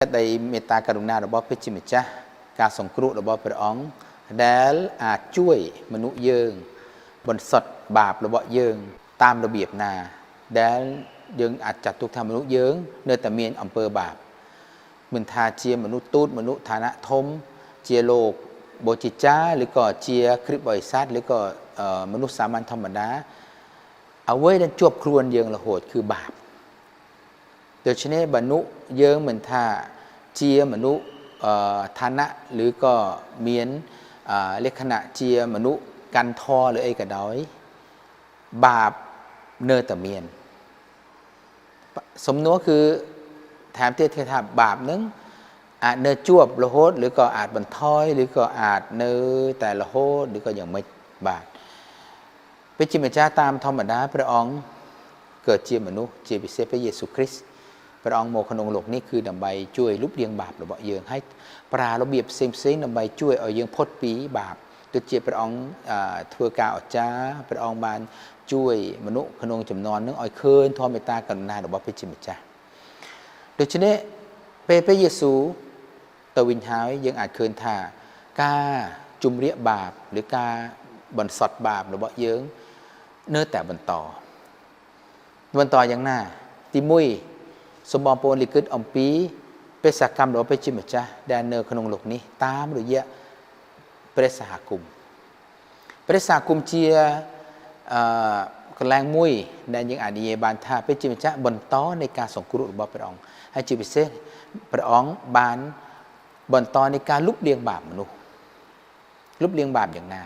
ដីមេត្តាករុណារបស់ព្រះជាម្ចាស់ការសង្គ្រោះរបស់ព្រះអង្គដែលអាចជួយមនុស្សយើងបន្សុទ្ធបាបរបស់យើងតាមរបៀបណា ដែលយើងអាចចាត់ទុកថាមនុស្សយើង នៅតែមានអំពើបាបមិនថាជាមនុស្សទូតមនុស្សឋានៈធំជាលោកបូជាចាឬក៏ជាគ្រិស្តបរិស័ទឬក៏មនុស្សសាមញ្ញធម្មតាអ្វីដែលជាប់ខ្លួនយើងរហូតគឺបាបដូច្នេះមនុស្សយើងមិនថាជាមនុស្សឋានៈឬក៏មានលក្ខណៈជាមនុស្សកាន់ធម៌ឬអីក៏ដោយបាបនៅតែមានសំណួរគឺថែមទៀតគេថាបាបនឹងអាចនៅជាប់រហូតឬក៏អាចបន្ថយឬក៏អាចនៅតែរហូតឬក៏យ៉ាងម៉េចបាទព្រះជាម្ចាស់តាមធម្មតាព្រះអង្គកើតជាមនុស្សជាពិសេសព្រះយេស៊ូវគ្រីស្ទព្រះអង្គមកក្នុងលោកនេះគឺដើម្បីជួយលុបលាងបាបរបស់យើងហើយប្រើរបៀបផ្សេងផ្សេងដើម្បីជួយឲ្យយើងផុតពីបាបដូចជាព្រះអង្គធ្វើការអស្ចារ្យព្រះអង្គបានជួយមនុស្សក្នុងចំនួននឹងឲ្យឃើញធម៌មេត្តាករុណារបស់ព្រះជាម្ចាស់ដូច្នេះពេលព្រះយេស៊ូវទៅវិញហើយយើងអាចឃើញថាការជំរាកបាបឬការបន្សុទ្ធបាបរបស់យើងនៅតែបន្តបន្តយ៉ាងណាទី1សូមបងប្អូនលិខិតអំពីបេសកកម្មរបស់ព្រះជាម្ចាស់ដែលនៅក្នុងលោកនេះតាមរយៈព្រះសហគមន៍ព្រះសហគមន៍ជាអឺកន្លែងមួយដែលយើងអាចនិយាយបានថាព្រះជាម្ចាស់បន្តនៃការសង្គ្រោះរបស់ព្រះអង្គហើយជាពិសេសព្រះអង្គបានបន្តនៃការលុបលាងបាបមនុស្សលុបលាងបាបយ៉ាងណា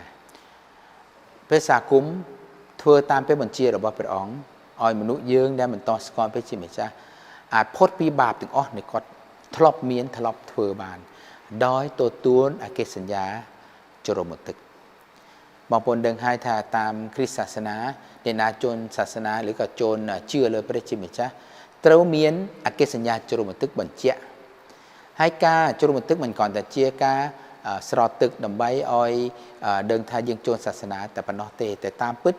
ព្រះសហគមន៍ធ្វើតាមព្រះបញ្ជារបស់ព្រះអង្គឲ្យមនុស្សយើងដែលបន្តស្គាល់ព្រះជាម្ចាស់អាចផុតពីបាបទាំងអស់នៃគាត់ធ្លាប់មានធ្លាប់ធ្វើបានដោយទទួលអកិសញ្ញាជ្រមុជទឹកបងប្អូនដឹងហើយថាតាមគ្រិស្តសាសនាអ្នកណាជនសាសនាឬក៏ជនជឿលើព្រះជាម្ចាស់ត្រូវមានអកិសញ្ញាជ្រមុជទឹកបញ្ជាក់ហើយការជ្រមុជទឹកមិនគ្រាន់តែជាការស្រោចទឹកដើម្បីឲ្យដឹងថាយើងចូលសាសនាតែប៉ុណ្ណោះទេតែតាមពិត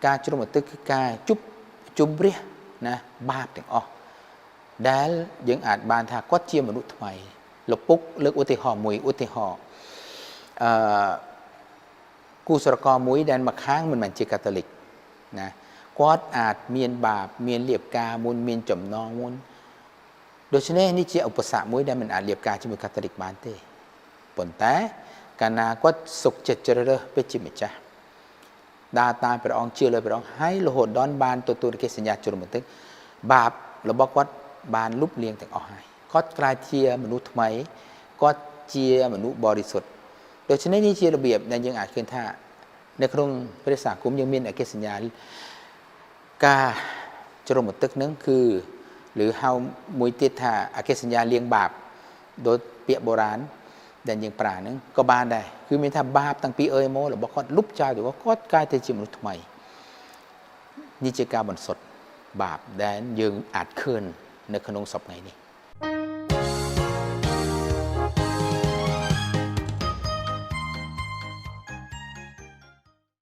ការជ្រមុជទឹកគឺការជប់ជម្រះណាបាបទាំងអស់ដែលយើងអាចបានថាគាត់ជាមនុស្សថ្មីលោកពុកលើកឧទាហរណ៍មួយឧទាហរណ៍អឺគូស្រករមួយដែលមកខាងមិនមែនជាកាតូលិកណាគាត់អាចមានបាបមានលៀបការមុនមានចំណងមុនដូច្នេះនេះជាឧបសគ្គមួយដែលមិនអាចលៀបការជាមួយកាតូលិកបានទេប៉ុន្តែកាលណាគាត់សុខចិត្តជ្រើសរើសព្រះជាម្ចាស់ដើរតាមព្រះអង្គជឿលើព្រះអង្គហើយរហូតដល់បានទទួលកិច្ចសញ្ញាជ្រមុជទឹកបាបរបស់គាត់បានលុបលាងទាំងអស់ហើយគាត់ក្លាយជាមនុស្សថ្មីគាត់ជាមនុស្សបរិសុទ្ធដូច្នេះនេះជារបៀបដែលយើងអាចឃើញថានៅក្នុងព្រះសហគមន៍យើងមានអកិសញ្ញាការជ្រមុជទឹកនឹងគឺឬហៅមួយទៀតថាអកិសញ្ញាលាងបាបដោយពាក្យបុរាណដែលយើងប្រើហ្នឹងក៏បានដែរគឺមានថាបាបតាំងពីអើយមករបស់គាត់លុបចោលទៅគាត់ក្លាយទៅជាមនុស្សថ្មីនេះជាការបន្សុទ្ធបាបដែលយើងអាចឃើញនៅក្នុងសព្វថ្ងៃនេះ។